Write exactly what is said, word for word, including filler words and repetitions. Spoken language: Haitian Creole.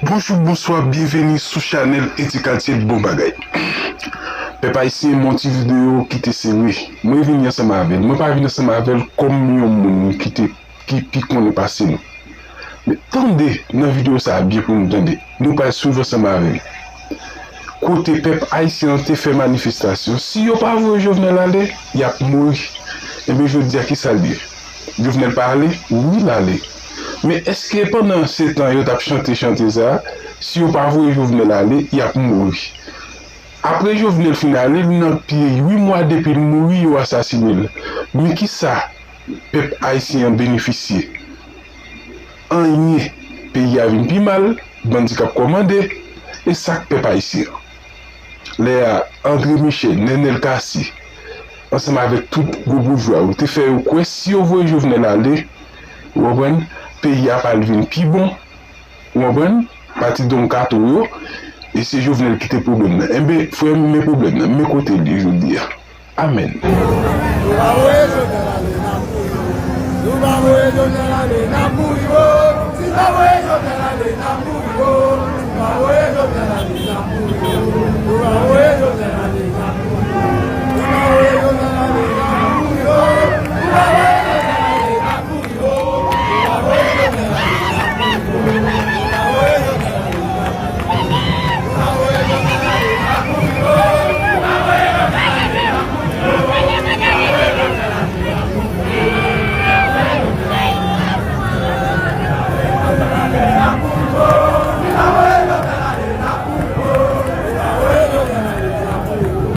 Bonjou, bonswa, byenveni sou chanèl Eti Katye Bon Bagay. Pèp ayisyen, men yon ti videyo ki te sere. Mwen vini ansanm avè l. Mwen pa vin ansanm avè l kòm yon moun ki te, ki pi konnen pase nou. Men tande nan videyo sa a byen pou nou tande. Nou pral swiv ansanm avè m. Kote pèp ayisyen an te fè manifestasyon. Si yo pa voye Jovenel ale, y ap mouri. Ebyen, jodi a, ki sa l ye? Jovenel pa ale? Wi, l ale. Men èske pandan se tan yo t ap chante chante sa a, si yo pa voye Jovenel ale, y ap mouri? Apre Jovenel fin ale, li nan pye uit mwa depi l mouri, yo asasinen l. Men ki sa pèp ayisyen an benefisye? Anyen. Peyi a vin pi mal, bandi k ap kòmande, e sa k pèp ayisyen an. Lè a, André Michel, Nenel Cassy, ansanm avèk tout gwo boujwa yo, te fè yo kwè si yo voye Jovenel ale, ou konprann, peyi a pral vin pi bon, ou konprann, pati Don Kato yo, e se Jovenel ki te pwoblèm nan. Enben, frè m, men pwoblèm nan, men kote l ye jodi a. Amèn. Nou pa voye Jovenel ale, n ap mouri. Nou pa voye Jovenel ale, n ap mouri, o. Si n pa voye Jovenel ale, n ap mouri, o. Si n pa voye Jovenel ale, n ap mouri, o. Nou pa voye